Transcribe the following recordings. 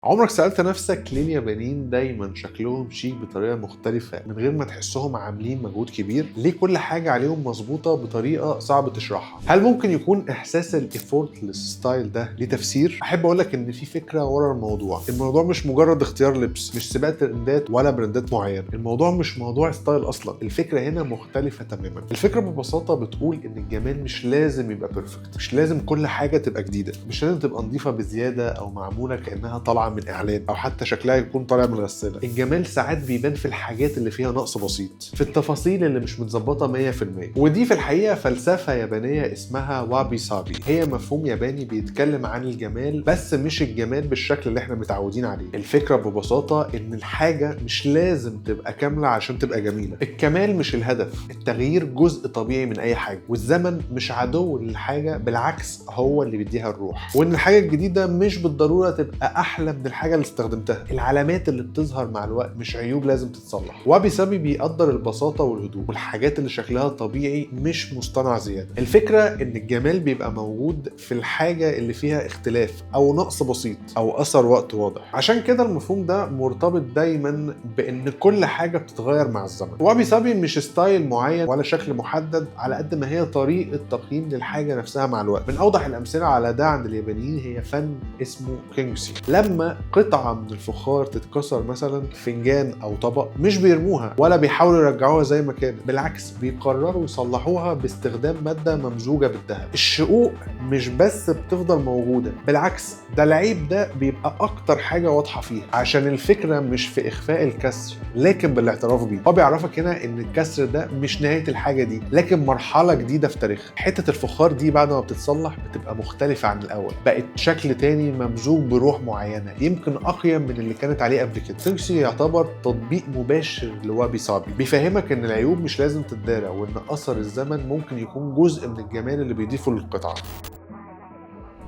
عمرك سألت نفسك ليه اليابانيين دايما شكلهم شيك بطريقة مختلفة من غير ما تحسهم عاملين مجهود كبير؟ ليه كل حاجة عليهم مظبوطة بطريقة صعب تشرحها؟ هل ممكن يكون إحساس ال effortless style ده ليه تفسير؟ أحب أقولك إن في فكرة ورا الموضوع. الموضوع مش مجرد اختيار لبس، مش سباق ترندات ولا براندات معينة. الموضوع مش موضوع style أصلا، الفكرة هنا مختلفة تماما. الفكرة ببساطة بتقول إن الجمال مش لازم يبقى perfect، مش لازم كل حاجة تبقى جديدة، مش لازم تبقى نظيفة بزيادة أو معمولة كأنها طالعة من اعلان او حتى شكلها يكون طالع من الغساله. الجمال ساعات بيبان في الحاجات اللي فيها نقص بسيط، في التفاصيل اللي مش متظبطه 100%. ودي في الحقيقة فلسفة يابانية اسمها وابي سابي. هي مفهوم ياباني بيتكلم عن الجمال، بس مش الجمال بالشكل اللي احنا متعودين عليه. الفكرة ببساطة ان الحاجة مش لازم تبقى كاملة عشان تبقى جميله. الكمال مش الهدف، التغيير جزء طبيعي من اي حاجه، والزمن مش عدو للحاجه، بالعكس هو اللي بيديها الروح. وان الحاجة الجديدة مش بالضرورة تبقى احلى من الحاجة اللي استخدمتها. العلامات اللي بتظهر مع الوقت مش عيوب لازم تتصلح. وابي سابي بيقدر البساطة والهدوء والحاجات اللي شكلها طبيعي مش مصطنع زياده. الفكرة ان الجمال بيبقى موجود في الحاجة اللي فيها اختلاف او نقص بسيط او اثر وقت واضح. عشان كده المفهوم ده مرتبط دايما بان كل حاجة بتتغير مع الزمن. وابي سابي مش style معين ولا شكل محدد، على قد ما هي طريقه تقييم للحاجة نفسها مع الوقت. من اوضح الامثلة على ده عند اليابانيين هي فن اسمه كينجسي. لما قطعه من الفخار تتكسر، مثلا فنجان او طبق، مش بيرموها ولا بيحاولوا يرجعوها زي ما كانت، بالعكس بيقرروا يصلحوها باستخدام مادة ممزوجه بالذهب. الشقوق مش بس بتفضل موجوده، بالعكس ده العيب ده بيبقى اكتر حاجة واضحة فيها، عشان الفكرة مش في اخفاء الكسر لكن بالاعتراف بيه. هو بيعرفك هنا ان الكسر ده مش نهاية الحاجة دي، لكن مرحلة جديدة في تاريخها. حتة الفخار دي بعد ما بتتصلح بتبقى مختلفة عن الاول، بقت شكل تاني ممزوج بروح معينة يمكن اقيم من اللي كانت عليه قبل كده. كينجسي يعتبر تطبيق مباشر لوابي سابي، بيفهمك ان العيوب مش لازم تتدارى، وان اثر الزمن ممكن يكون جزء من الجمال اللي بيضيفه للقطعه.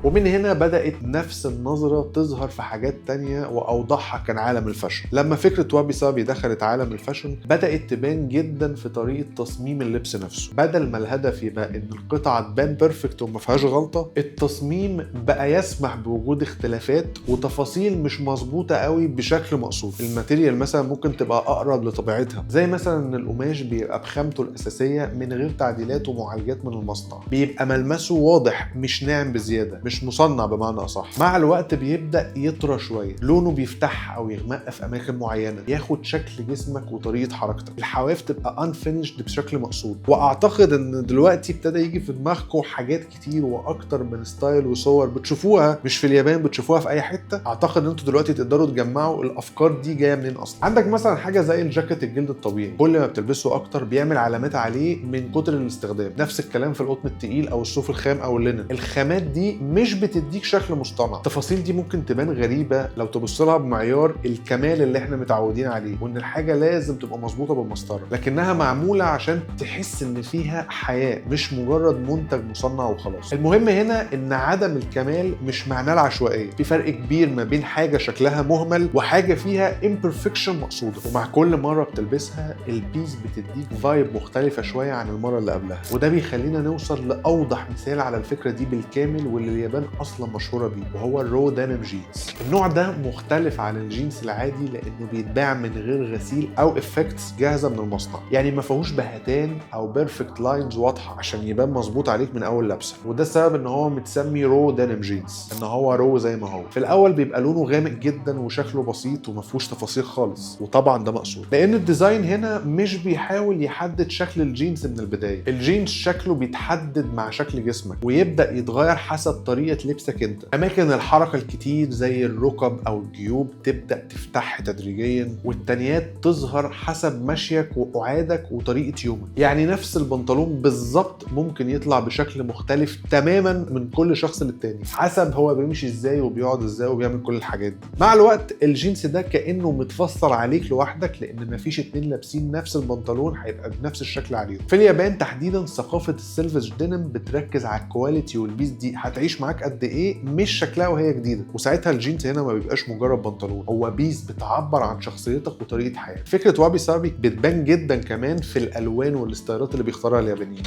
ومن هنا بدأت نفس النظرة تظهر في حاجات تانية، وأوضحها كان عالم ال fashion. لما فكرة وابي سابي دخلت عالم ال fashion بدأت تبان جدا في طريقة تصميم اللبس نفسه. بدل ما الهدف يبقى إن القطعة تبان perfect وما فيهاش غلطة، التصميم بقى يسمح بوجود اختلافات وتفاصيل مش مظبوطة قوي بشكل مقصود. ال material مثلا ممكن تبقى أقرب لطبيعتها، زي مثلا إن القماش بيبقى بخامته الأساسية من غير تعديلات ومعالجات من المصنع، بيبقى ملمسه واضح مش ناعم بزيادة، مش مصنع بمعنى اصح. مع الوقت بيبدا يطرى شويه، لونه بيفتح او يغمق في اماكن معينه، ياخد شكل جسمك وطريقه حركتك، الحواف تبقى unfinished بشكل مقصود. واعتقد ان دلوقتي ابتدى يجي في دماغكم حاجات كتير واكتر من style وصور بتشوفوها مش في اليابان، بتشوفوها في اي حته. اعتقد ان انتوا دلوقتي تقدروا تجمعوا الافكار دي جاية منين اصلا. عندك مثلا حاجة زي الجاكيت الجلد الطبيعي، كل ما بتلبسه اكتر بيعمل علامات عليه من كتر الاستخدام. نفس الكلام في القطن التقيل او الصوف الخام او ال linen. الخامات دي مش بتديك شكل مصطنع. التفاصيل دي ممكن تبان غريبة لو تبص لها بمعيار الكمال اللي احنا متعودين عليه، وان الحاجة لازم تبقى مظبوطة بالمسطره، لكنها معمولة عشان تحس ان فيها حياة مش مجرد منتج مصنع وخلاص. المهم هنا ان عدم الكمال مش معناه العشوائيه. في فرق كبير ما بين حاجة شكلها مهمل وحاجه فيها imperfection مقصوده. ومع كل مرة بتلبسها ال piece بتديك vibe مختلفة شوية عن المرة اللي قبلها، وده بيخلينا نوصل لاوضح مثال على الفكرة دي بالكامل واللي اليابان اصلا مشهورة بيه، وهو ال raw denim jeans. النوع ده مختلف عن الجينز العادي لانه بيتباع من غير غسيل او effects جاهزة من المصنع، يعني ما فيهوش بهتان او perfect lines واضحة عشان يبان مظبوط عليك من اول لبسه. وده السبب ان هو متسمي raw denim jeans، ان هو raw زي ما هو. في الاول بيبقى لونه غامق جدا وشكله بسيط وما فيهوش تفاصيل خالص، وطبعا ده مقصود لان ال design هنا مش بيحاول يحدد شكل الجينز من البداية. الجينز شكله بيتحدد مع شكل جسمك ويبدا يتغير حسب طريقه لبسك انت. اماكن الحركة الكتير زي الركب او الجيوب تبدا تفتح تدريجيا، والتانيات تظهر حسب مشيك وقعادك وطريقه يومك. يعني نفس البنطلون بالظبط ممكن يطلع بشكل مختلف تماما من كل شخص للتاني حسب هو بيمشي ازاي وبيقعد ازاي وبيعمل كل الحاجات دي. مع الوقت الجينز ده كانه متفصل عليك لوحدك، لان مفيش اتنين لابسين نفس البنطلون هيبقى بنفس الشكل عليهم. في اليابان تحديدا ثقافة ال selvage denim بتركز على ال quality وال piece دي هتعيش معاك قد ايه، مش شكلها وهي جديده. وساعتها الجينز هنا ما بيبقاش مجرد بنطلون، هو piece بتعبر عن شخصيتك وطريقه حياتك. فكرة وابي سابي بتبان جدا كمان في الالوان والستايلات اللي بيختارها اليابانيين.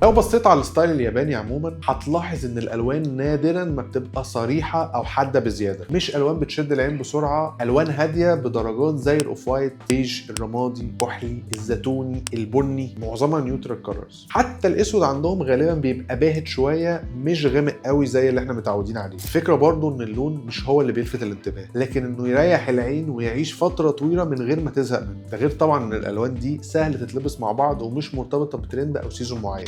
لو بصيت على ال style الياباني عموما هتلاحظ ان الالوان نادرا ما بتبقى صريحه او حادة بزياده، مش الوان بتشد العين بسرعه، الوان هادية بدرجات زي ال off white، بيج، الرمادي، كحلي، الزيتوني، البني، معظمها neutral colors. حتى الاسود عندهم غالبا بيبقى باهت شويه، مش غامق قوي زي اللي احنا متعودين عليه. الفكرة برضو ان اللون مش هو اللي بيلفت الانتباه، لكن انه يريح العين ويعيش فترة طويلة من غير ما تزهق منه. ده غير طبعا ان الالوان دي سهل تتلبس مع بعض ومش مرتبطة بترند او season معين.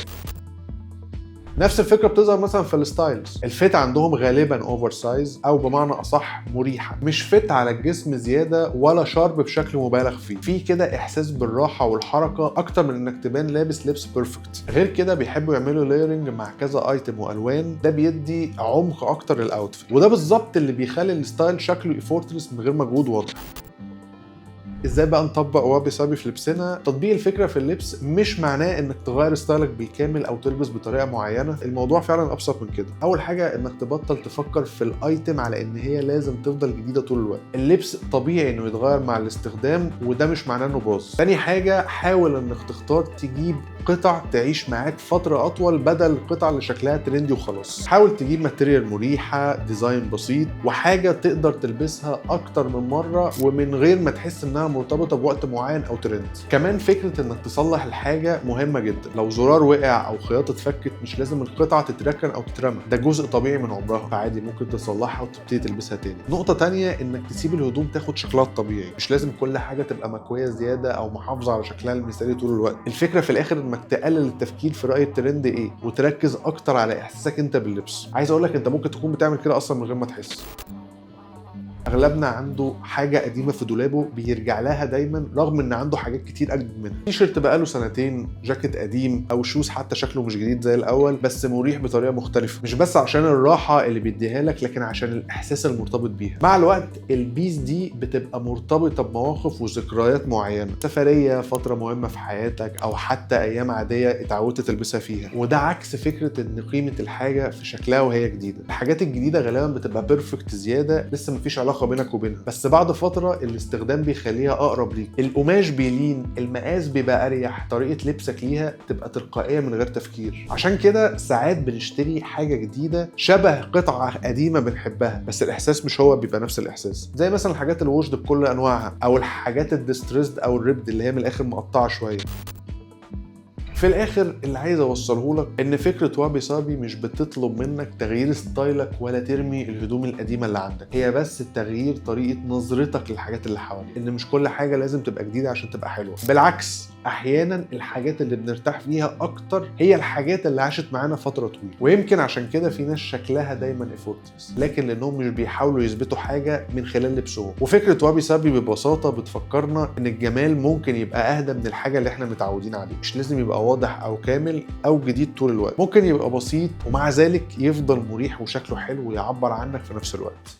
نفس الفكرة بتظهر مثلا في ال styles، ال fit عندهم غالبا oversize او بمعنى اصح مريحه، مش fit على الجسم زيادة ولا sharp بشكل مبالغ فيه، في كده احساس بالراحة والحركة اكتر من انك تبان لابس لبس perfect. غير كده بيحبوا يعملوا layering مع كذا item والوان، ده بيدي عمق اكتر لل outfit، وده بالظبط اللي بيخلي ال style شكله effortless من غير مجهود واضح. ازاي بقى نطبق wabi sabi في لبسنا؟ تطبيق الفكرة في اللبس مش معناه انك تغير style ك بالكامل او تلبس بطريقة معينه، الموضوع فعلا ابسط من كده. اول حاجة انك تبطل تفكر في ال item على ان هي لازم تفضل جديدة طول الوقت، اللبس طبيعي انه يتغير مع الاستخدام وده مش معناه انه باظ. تاني حاجة حاول انك تختار تجيب قطع تعيش معاك فترة اطول بدل القطع اللي شكلها trendy وخلاص. حاول تجيب material مريحه، design بسيط، وحاجه تقدر تلبسها اكتر من مرة ومن غير ما تحس انها مرتبطة بوقت معين او ترند. كمان فكرة انك تصلح الحاجة مهمة جدا، لو زرار وقع او خياطة اتفكت مش لازم القطعة تتركن او تترمى، ده جزء طبيعي من عمرها، فعادي ممكن تصلحها وتبتدي تلبسها تاني. نقطة تانية انك تسيب الهدوم تاخد شكلها الطبيعي، مش لازم كل حاجة تبقى مكويه زيادة او محافظة على شكلها المثالي طول الوقت. الفكرة في الاخر انك تقلل التفكير في راي الترند ايه وتركز اكتر على احساسك انت باللبس. عايز اقول لك انت ممكن تكون بتعمل كده اصلا من غير ما تحس. اغلبنا عنده حاجة قديمة في دولابه بيرجع لها دايما رغم ان عنده حاجات كتير اجدد منها. تيشيرت بقاله سنتين، جاكيت قديم، او shoes حتى شكله مش جديد زي الاول بس مريح بطريقة مختلفه، مش بس عشان الراحة اللي بيديها لك لكن عشان الاحساس المرتبط بيها. مع الوقت ال piece دي بتبقى مرتبطة بمواقف وذكريات معينه، سفريه، فترة مهمة في حياتك، او حتى ايام عادية اتعودت تلبسها فيها. وده عكس فكرة ان قيمة الحاجة في شكلها وهي جديده. الحاجات الجديدة غالبا بتبقى perfect زياده، لسه مفيش علاقة بينك وبينها، بس بعد فترة الاستخدام بيخليها اقرب ليك، القماش بيلين، المقاس بيبقى اريح، طريقه لبسك ليها تبقى تلقائية من غير تفكير. عشان كده ساعات بنشتري حاجة جديدة شبه قطعه قديمة بنحبها، بس الاحساس مش هو بيبقى نفس الاحساس. زي مثلا الحاجات ال washed بكل انواعها، او الحاجات ال distressed او ال ripped اللي هي من الاخر مقطعه شوية. في الاخر اللي عايز اوصله لك ان فكرة wabi sabi مش بتطلب منك تغيير style ك ولا ترمي الهدوم القديمة اللي عندك، هي بس تغيير طريقه نظرتك للحاجات اللي حواليك، ان مش كل حاجة لازم تبقى جديدة عشان تبقى حلوة. بالعكس احيانا الحاجات اللي بنرتاح فيها اكتر هي الحاجات اللي عاشت معانا فترة طويله. ويمكن عشان كده في ناس شكلها دايما effortless، لكن لانهم مش بيحاولوا يثبتوا حاجة من خلال لبسهم. وفكره wabi sabi ببساطة بتفكرنا ان الجمال ممكن يبقى اهدى من الحاجة اللي احنا متعودين عليه، مش لازم يبقى واضح او كامل او جديد طول الوقت، ممكن يبقى بسيط ومع ذلك يفضل مريح وشكله حلو ويعبر عنك في نفس الوقت.